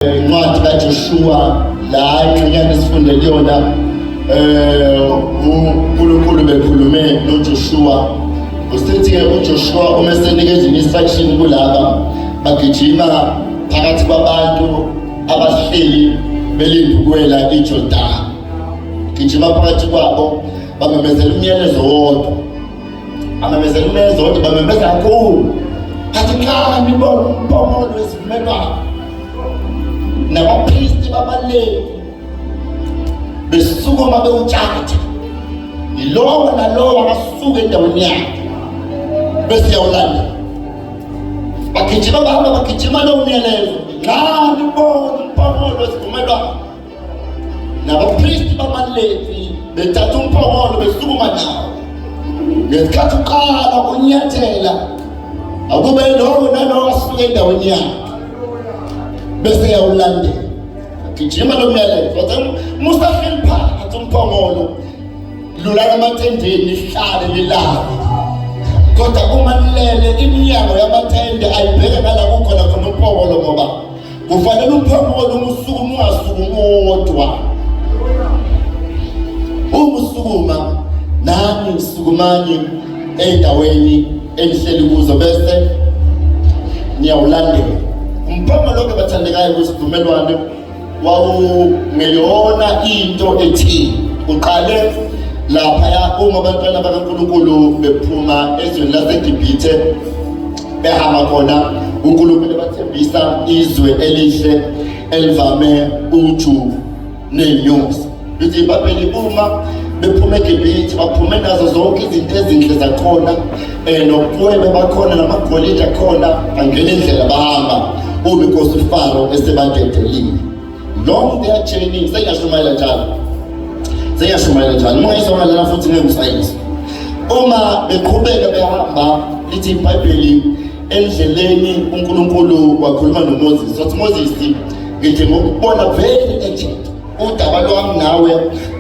Incwadi kaJoshua la ingxenyana esifunde kuyona uNkulunkulu bekhulume noJoshua. Usithi ke uJoshua uma esenikeza instruction kulaba bagijima phakathi kwabantu abahleli belinde ukuwela iJordan, gijima phakathi kwabo bamemezela umyalezo wodwa, amemezela umyalezo wodwa, bamemeza kakhulu athi nxa nibona umphongolo wesivumelwano nabapristi babaLevi besukuma bewutshatha, yilowo nalowo akasuke endaweni yakhe bese yawulandela. Bagijima bahamba bagijima lowo myalezo, nxa nibona umphongolo wesivumelwano nabapristi bamaLevi bethatha umphongolo besukuma nawo, ngesikhathi uqala ukunyathela akube lowo nalowo asuke endaweni yakhe bese yawulandela. Gijima lo myalezo wathi musahleli phakathi umphongolo, lulala emathendeni nihlale nilale, kodwa uma nilele iminyango yamathende ayibheke ngala kukhona khona umphongolo, ngoba kufanele umphongolo uma usukuma ungasukumi wodwa. Uma usukuma nani sukumani endaweni enihleli kuzo bese niyawulandela umphongolo. Ke bathandekayo, kwisivumelwano wawungeyona into ethile, uqale laphaya uma abantwana bakaNkulunkulu bephuma ezweni laseGibhithe behamba khona, uNkulunkulu ebathembisa izwe elihle elivame uju ney'nyosi. Lithi iBhayibheli uma bephuma eGibhithe baphume nazo zonke izinto ezinhle zakhona, nobucwebe bakhona namagolide akhona, bangena indlela bahamba uma inkosi uFaro esebadedelile. Long their journey, sengiyashumayela njalo, sengiyashumayela njalo, uma ungayizwanga lana futhi ngeke usayizwe. Uma beqhubeka behamba, lithi iBhayibheli endleleni uNkulunkulu wakhuluma noMoses, wathi Moses, ngidinga ukubona very urgent, udaba lwami nawe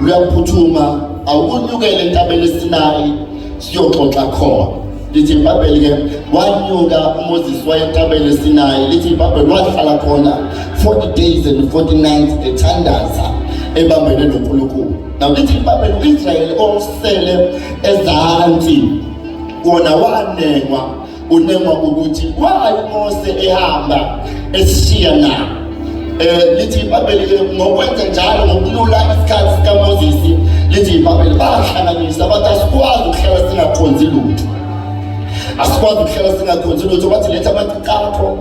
luyaphuthuma, awukunyukele entabeni eSinayi siyoxoxa khona. Lithi iBhayibheli ke wanyuka uMoses waya entabeni eSinayi. Lithi iBhayibheli wahlala khona 40 days and 40 nights ethandaza ebambene noNkulunkulu. Now lithi iBhayibheli uIsrayeli osele ezansi wona wanengwa, unengwa ukuthi why uMose ehamba esishiya na. Lithi iBhayibheli ngokwenza njalo, ngokulula isikhathi sikaMoses, lithi iBhayibheli bahlanganisa bathi asikwazi ukuhlala singakhonzi lutho, asikwazi ukuhlala singakhonzi lutho. Bathi letha amacici akho,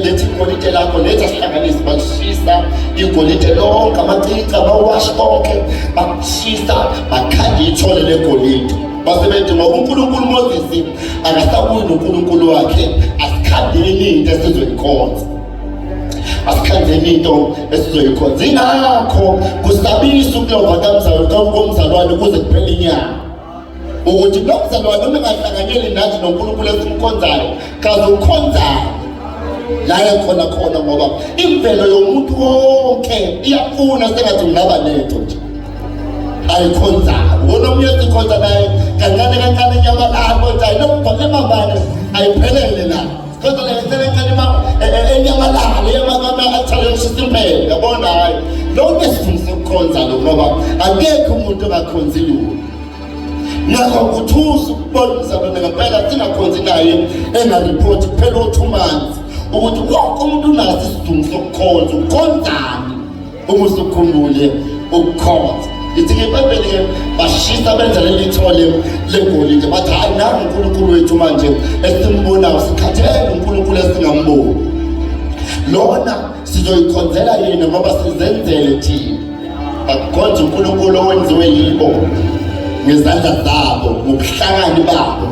letha igolide lakho, letha sihlanganise. Bashisa igolide lonke, amacici, amawashi konke bakushisa, bakhanda ithole legolide. Base bethi ngoba uNkulunkulu Moses akasabuyi noNkulunkulu wakhe, asikhandeni into esizoyikhonza, asikhandeni into esizoyikhonza. Ingakho kusabisa ukulova komzalwane kuze kuphele inyanga, ukuthi lo mzalwane uma engahlanganyeli nathi noNkulunkulu esimkhonzayo, kaze ukhonzani la ekhona khona, ngoba imvelo yomuntu wonke iyafuna sengathi ngingaba nento nje ayikhonzayo. Wona omunye sikhonza naye kancane kancane inyamalala, kodwa ayilokubhale mambane ayiphelele la, kodwa le kancane kancane enyamalala yamakama athale yokushisa impela, yabona. Hayi, lonke sifundisa ukukhonza lo, ngoba akekho umuntu ongakhonzi lutho. Ngakho kuthusa ukubona umzalwane ngempela singakhonzi naye engaripoti kuphela o-2 months, ukuthi wonke umuntu unaso isidingo sokukhonza. Ukhonzani uma usukhumbule ukukhonza? Ngithi-ke iBhayibheli-ke bashisa benza leli thole legolide, bathi hhayi, nangu uNkulunkulu wethu manje esimbonayo, sikhathele uNkulunkulu esingamboni lona, sizoyikhonzela yena ngoba sizenzele thina. Bakhonza uNkulunkulu owenziwe yibo ngezandla zabo, ngobuhlakani babo,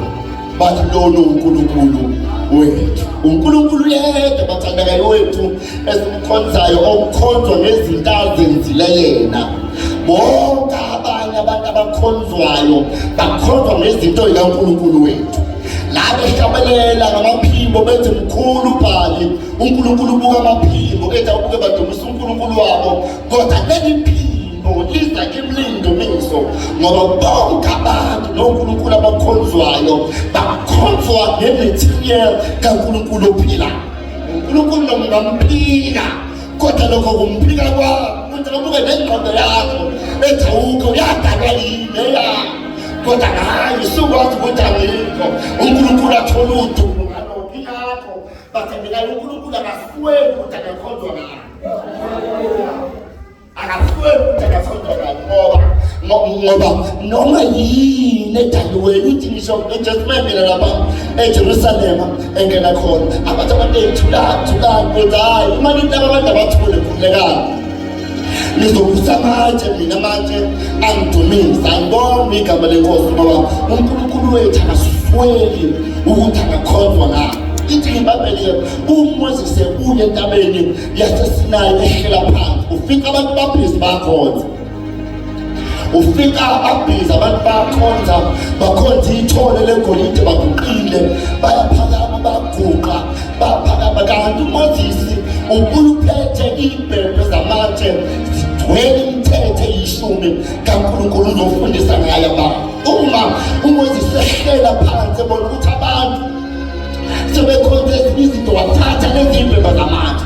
bathi lona uNkulunkulu wethu. UNkulunkulu yedwa, bathandekayo wethu, esimkhonzayo okukhonzwa ngezinto azenzile yena. Bonke abanye abantu abakhonzwayo bakhonzwa ngezinto zikaNkulunkulu wethu. La behlabelela ngamaphimbo bethi mkhulu uBhali, uNkulunkulu ubuka amaphimbo ethi awubuke, badumisa uNkulunkulu wabo, kodwa leli phimbo liza kimi liyindumiso, ngoba bonke abantu noNkulunkulu abakhonzwayo bakhonzwa nge-material kaNkulunkulu ophilayo. uNkulunkulu noma ungamphika. Kodwa lokho kumphika kwakho ukuthi ubuke nengqondo yakho ethi awukho, yadalwa yini eyakho, kodwa hayi usukwazi ukuthi angikho. UNkulunkulu athola udumo ngalokho. Ingakho bathandekayo, uNkulunkulu akasweli ukuthi akakhonzwa ngayo, akasweli ukuthi akakhonzwa ngayo, ngoba noma yini edaliweyo. Uthi ngisho uJesu mayengena lapha eJerusalema, engena khona abathi abantu thulani, thulani, kodwa hhayi, uma nithi laba abantu abathule, khululekani, nizobusa amatshe, mina amatshe angidumisa. Angibonge igama lenkosi, ngoba uNkulunkulu wethu akasweli ukuthi angakhonzwa ngayo. Ithi iBhayibheli, uMoses ekuye entabeni yaseSinayi, ehlela phansi, ufica abantu babhizi bakhonza, ufika abhizi abantu bakhonza, bakhonza ithole legolide, baguqile, bayaphakama, baguqa, baphakama. Kanti uMoses ubuye uphethe iy'bhebhe zamatshe zigcwele imithetho eyishumi kaNkulunkulu, uzofundisa ngayo abantu. Uma uMoses ehlela phansi, ebona ukuthi abantu sebekhonza ezinye izinto, wathatha lezi y'bhebhe zamatshe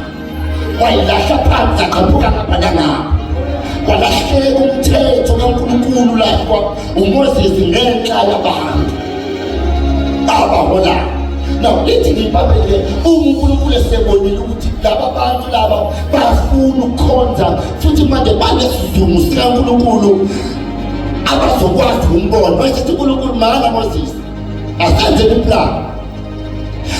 wayilahla phansi, zaqhaphuka ngapha nangapha, kwalahleka umthetho kaNkulunkulu lahlwa uMoses ngenxa yabantu abaholayo. Now lithi iBhayibheli, uNkulunkulu esebonile ukuthi laba bantu laba bafuna ukukhonza futhi manje banesizungu sikaNkulunkulu, abazokwazi ukumbona, wayesethi uNkulunkulu, mana Moses, asenzeni iplan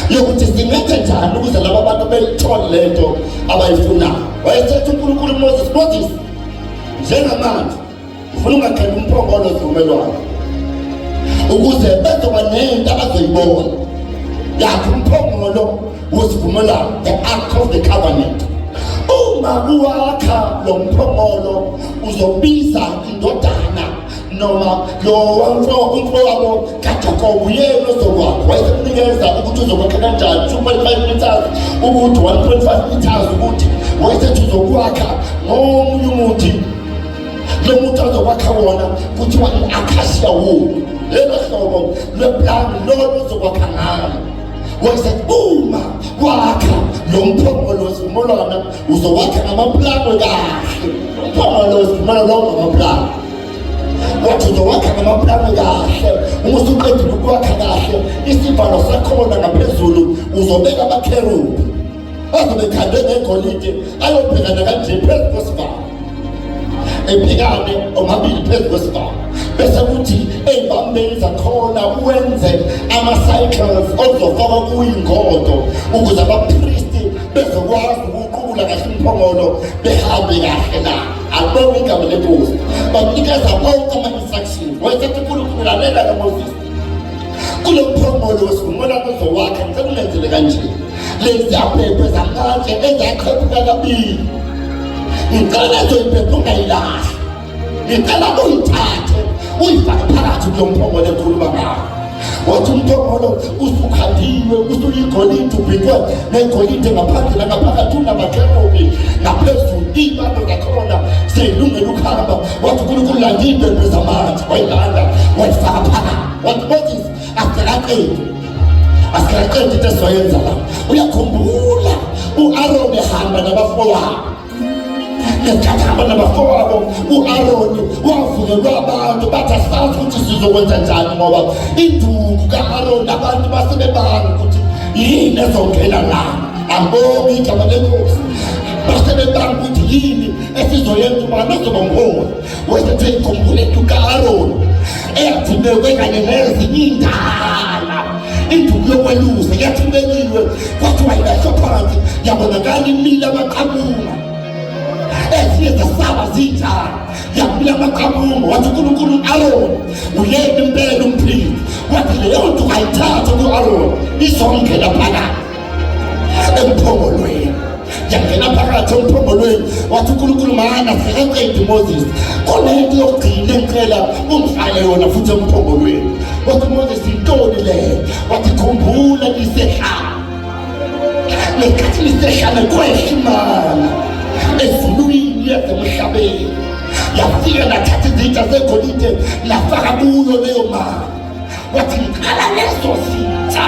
yokuthi singenze njani ukuze laba bantu beyithole lento abayifunayo. Wayesethi uNkulunkulu Moses, Moses, njengamanje ngifuna ungakhela umphongolo wesivumelwano ukuze bezoba nento abazoyibona yakhe, umphongolo wesivumelwano, the ark of the covenant. Uma uwakha lo mphongolo, uzobiza indodana noma lo umfowabo kaJakobe, uyena ozokwakha. Wayesemnikeza ukuthi uzokwakha kanjani, 2.5 meters ukuthi 1.5 meters ukuthi. Wayesethi uzokwakha ngomunye umuthi, lo muntu azokwakha wona kuthiwa i-acacia wood, lelo hlobo lweplani lolo uzokwakha ngalo. Wayesethi uma wakha lo mphongolo wesivumelwano, uzowakha ngamaplangwe kahle. Umphongolo wesivumelwano lo ngamaplangwe. Wathi uzowakha ngamaplangwe kahle. Uma usuqedile ukwakha kahle, isivalo sakhona ngaphezulu uzobeka amakherubi azobe ekhandwe ngegolide, ayobhekana kanje phezu kwesivalo, ebhekane omabili phezu kwesivalo, bese kuthi ey'bambeni zakhona wenze ama-cycles okuzofakwa kuyingodo ukuze abapristi bezokwazi ukuqukula kahle umphongolo, behambe kahle. Na akubonge igama lenkosi. Banikeza onke ama-instructions. Wayesethi uNkulunkulu, lalela kaMoses, kulo mphongolo wesivumelwano ozowakha, ngicela ungenzele kanje, lezi yaphephe zamatshe ezaqhephuka kabili, ngicela lezo yiphephe ungayilahli, ngicela uyithathe uyifake phakathi kulo mphongolo ekhuluma ngawo. Wathi umphongolo usukhandiwe, usuyigolide, ubhikwe negolide ngaphandle nangaphakathi, unamakherubi ngaphezulu, iy'bambo zakhona seyilungela ukuhamba. Wathi uNkulunkulu, landa iy'bhebhe zamanzi. Wayilanda, wayifaka phakathi. Wathi Moses, asikaqedi, asikaqedi into esizoyenza la. Uyakhumbula u-Aroni ehamba nabafowabo? Ngesikhathi hamba nabafowabo, u-Aroni wavukelwa abantu, bathi asazi ukuthi sizokwenza njani, ngoba induku ka-Aroni abantu basebebanga ukuthi yini ezongena la. Angibongi igama lenkosi. Basebebanga ukuthi yini esizoyenza ubani ozoba mholi. Wayesethi ikhumbule induku ka-Aroni eyathibekwe kanye nezinye iy'ndala, induku yokwelusa yathibekiwe, kwathiwa ilahlwa phansi, yabonakala imile amaqabunga, ezinye zasaba zinjalo, yamila amaqabunga. Wathi uNkulunkulu, u-Aroni uyena impela umphili. Wathi leyo nto ayithathe ku-Aroni, izongena phakathi emphongolweni. Yangena phakathi emphongolweni. Wathi uNkulunkulu, mana, sekaqedi Moses, kunento yokugcina engicela ungifake yona futhi emphongolweni. Wathi Moses, intoni leyo? Wathi, khumbula lisehlala, ngesikhathi lisehlala kwehla imana ezulwini yasemhlabeni, yafika nathatha izitsha zegolide, lafaka kuyo leyo mana. Wathi ngicela leso sitsha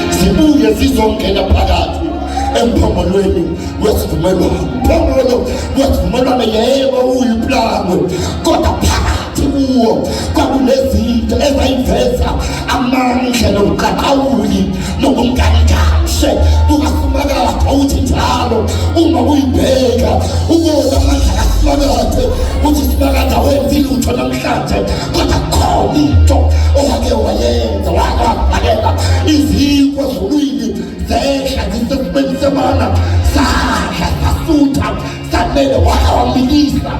zibuye zizongena phakathi. Emphongolweni wesivumelwano. Umphongolo wesivumelwano yebo uyiplangwe, kodwa phakathi kuwo kwakunezinto ezayiveza amandla nobuqaqawuli nobungangamshe bukaSimakade. Uthi njalo uma uyibheka ubona amandla kaSimakade, uthi Simakade awenzi lutho namhlanje, kodwa khona into owake wayenza, wake wabhakela izinkwa ezulwini zehla zisesimeni semana, sadla sasutha sanele, wake wamilisa,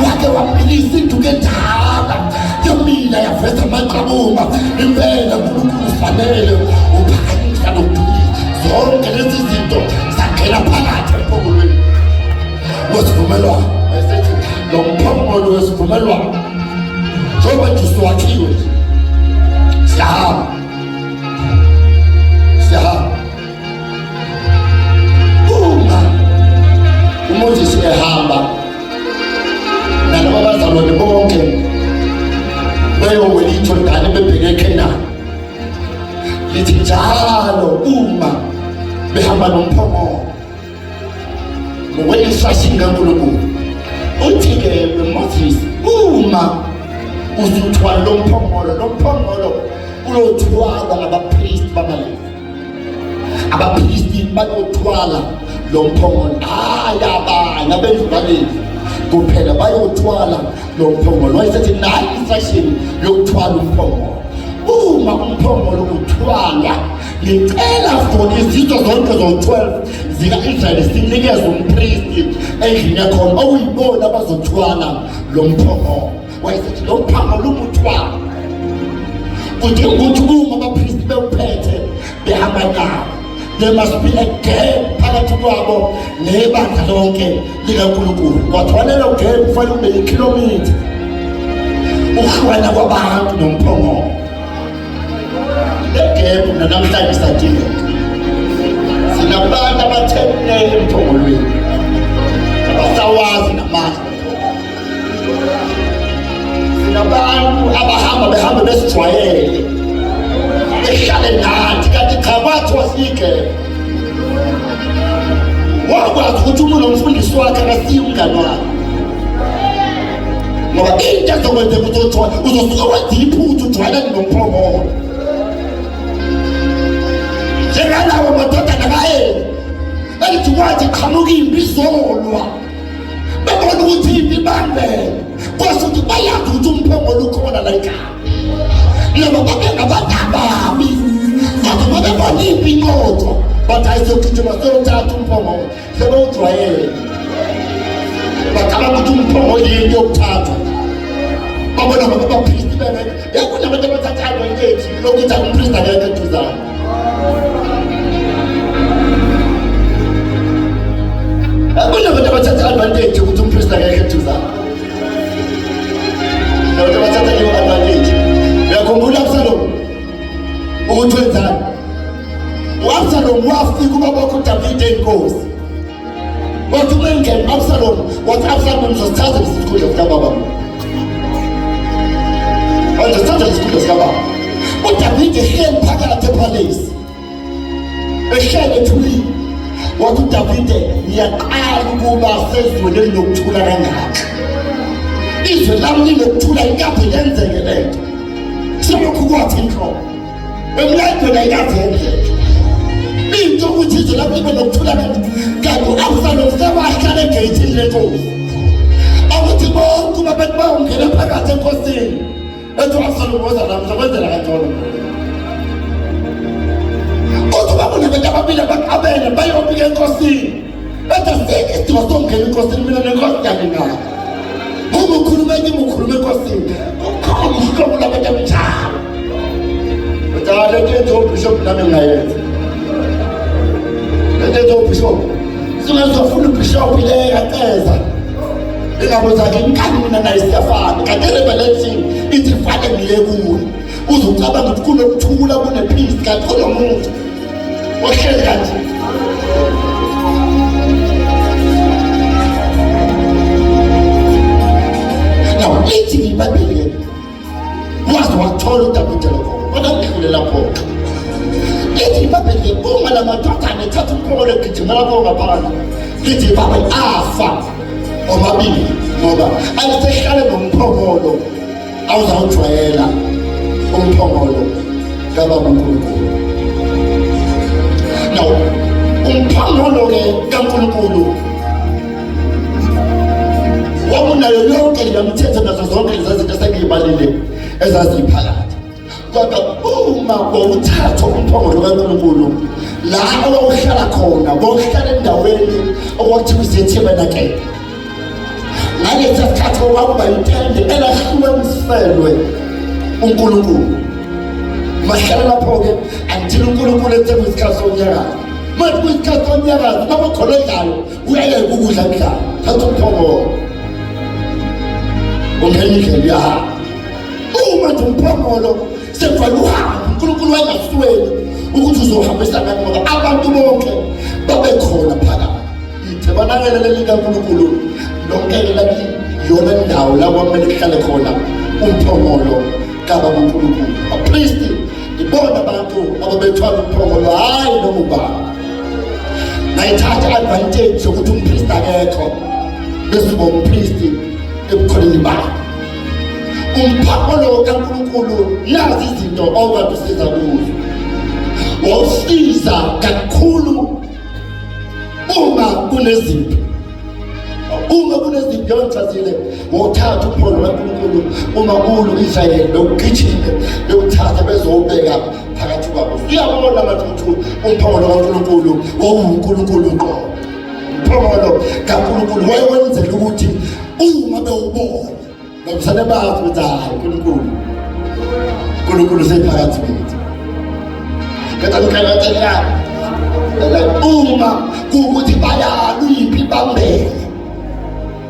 wake wamilisa induku endala yamila yaveza amaqabunga. Impela uNkulunkulu ufanele uphakanyisa nokudumisa. Zonke lezi zinto zangena phakathi emphongolweni wesivumelwano. Esethi lo mphongolo wesivumelwano njengoba nje usuwakhiwe nje, siyahamba, siyahamba. Uma uMoses ehamba nalaba bazalwane bonke beyowela iJordani bebheke eKhenani, lithi njalo uma behamba nomphongolo ngokwe-instruction kaNkulunkulu, uthi-ke Moses, uma usuthwala lo mphongolo, lo mphongolo uyothwalwa ngabapristi bamaLevi. Abapristi bayothwala lo mphongolo, hhayi abanye abendlu kaLevi kuphela bayothwala lo mphongolo. Wayesethi nayi instruction yokuthwala umphongolo. Uma umphongolo uthwalwa, ngicela for izizwe zonke zo-12 zika-Israyeli sinikeze umpristi endlini yakhona okuyibona abazothwala lo mphongolo. Wayesethi lo mphongolo uma uthwala kudinga ukuthi uma abapristi bewuphethe behamba nawo, there must be a gap phakathi kwabo nebandla lonke likaNkulunkulu. Kwathiwa lelo gap kufanele kube yikhilomitha ukuhlukana kwabantu nomphongolo. Le gap nanamhlanje isadingeka. Sinabantu abathene emphongolweni abasawazi namandla. Sinabantu abahamba behamba besijwayele behlale nathi, kanti cha, kwathiwa siyigebe. Wakwazi ukuthi uma unomfundisi wakhe akasiye umngane wakhe, ngoba into ezokwenzeka uzothola uzosuke wenza iphutha ujwayelane nomphongolo njengalawo madodana ka-Eli elithi kwathi qhamuka impi izolwa, bebona ukuthi impi ibambene, kwasho ukuthi bayazi ukuthi umphongolo ukhona la ekhaya. Laba babengabantu ababi, kodwa babebona impi inqotshwa, bathi hayi, siyogijima siyothatha umphongolo. Sebewujwayele, bacabanga ukuthi umphongolo yinto yokuthathwa. Babona ngoba abaphristi bengeke yakunabantu abathathayo into lokuthi umphristi akekho eduzane. Kunabantu abathatha advantage ukuthi umphristi akekho eduzane. Nabantu abathatha leyo advantage. Uyakhumbula Absalom ukuthi wenzani? U-Absalom wafika ubaba wakho uDavide inkosi. Wathi uma engena u-Absalom, wathi Absalom, ngizosithatha lesi sikhundla sikababa. Ngizosithatha lesi sikhundla sikababa. UDavide ehleli phakathi epalesi, ehleli ethulile. Wathi uDavide, ngiyaqala ukuba sezweni elinokuthula kangaka. Izwe lami linokuthula, inkathi yenzeke lento. Selokhu kwathi inhlobo emlandweni ayikaze yenzeke into ukuthi izwe lami libe nokuthula kanti u-Absalom sewahlala egeyithini lenkosi, akuthi bonke uma bethi bayongena phakathi enkosini, ethi u-Absalom, woza nami, ngizokwenzela kangcono. Kodwa uba kunabantu ababili abaqabene bayobika enkosini, ethi asikho isidingo sokungena enkosini, mina nenkosi yalingana. Uma ukhuluma kimi, ukhuluma enkosini. Kukhona uhlobo lwabantu abunjalo. Kodwa le nto yenziwa ubishop nami ngingayenza. Le nto yenziwa ubishop, singazofuna ubishop le yaceza ingabuza-ke inkani, mina naye siyafana. Kanti i-revelation ithi fane ngiye kuwe, uzucabanga ukuthi kunokuthula, kune-peace, kanti kunomuntu ohleli kanje. Now ithi iBhayibheli waze wathola uDavide lokho, kodwa kudlule lapho. Lithi iBhayibheli uma la madodana ethatha Lapho ngaphandle lithi baba afa omabili ngoba ayisehlale nomphongolo awuzawujwayela umphongolo kababa uNkulunkulu. Now umphongolo-ke kaNkulunkulu wawunayo yonke leya mithetho nazo zonke lezi zinto esengiyibalile ezaziphakathi. Kodwa uma wawuthatha umphongolo kaNkulunkulu la owawuhlala khona, wawuhlala endaweni okwakuthiwa isethebenakele. Ngalesi sikhathi okwakuba itende elahlukaniselwe uNkulunkulu. Mahlala lapho-ke until uNkulunkulu ethe kwisikhathi sonyakazo. Manje kwisikhathi sonyakazo uma kukhona odlayo uyayeka ukudla kudlayo, thatha umphongolo ungena indlela uyahamba. Uma nje umphongolo sekufanele uhambe, uNkulunkulu wayengasweli ukuthi uzohambisa ngani ngoba abantu bonke babekhona phakathi. Ithebanakelele likaNkulunkulu lonke laliyona ndawo la kwamele kuhlale khona umphongolo kababa uNkulunkulu. Abapristi ibona abantu ababethwala umphongolo, hhayi noma ubani. Ngayithatha i-advantage yokuthi umpristi akekho, bese uba umpristi ebukhoneni bakhe. Umphongolo kaNkulunkulu nazi izinto owukade usiza kuzo. Wawusiza kakhulu uma kunezimpi. Uma kunezimpi yongichazile, wothatha upholo kaNkulunkulu uma ulu Israyeli bewugijime bewuthatha bezowubeka phakathi kwabo. Uyabona manje ukuthi umphongolo kaNkulunkulu wawuNkulunkulu uqobo. Umphongolo kaNkulunkulu wayewenzela ukuthi uma bewubona babusane bazi ukuthi hayi uNkulunkulu, uNkulunkulu usephakathi kwethu. Kodwa ngikhathazekile uma kuwukuthi bayalwa impi bambene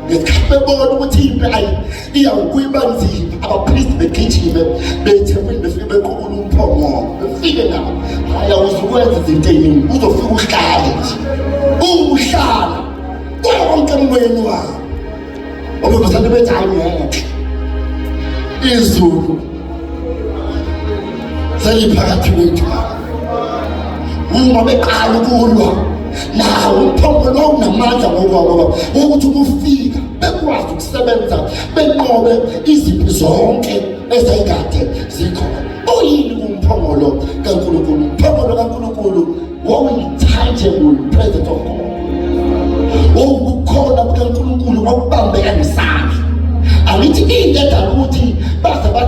ngesikhathi bebona ukuthi impi ayi iyawukuyiba nzima, abapristi begijime bethempelini befike bequkula umphongolo befike nabo. Hhayi, awuzukwenza izinto ey'ningi, uzofika uhlale nje, uhlala konke emoyeni wakho. Ngoba bethi hayi ngeke, izulu seliphakathi kwethu. Uma beqala ukulwa nawo umphongolo wawunamandla ngokwawo, ngoba ukuthi uma ufika bekwazi ukusebenza benqobe izimpi zonke ezayikade zikhona. Uyini umphongolo kaNkulunkulu? Umphongolo kaNkulunkulu wawuyi-tangible presence of God, wawubukhona bukaNkulunkulu obubambeka ngesandla. Angithi into edala ukuthi baze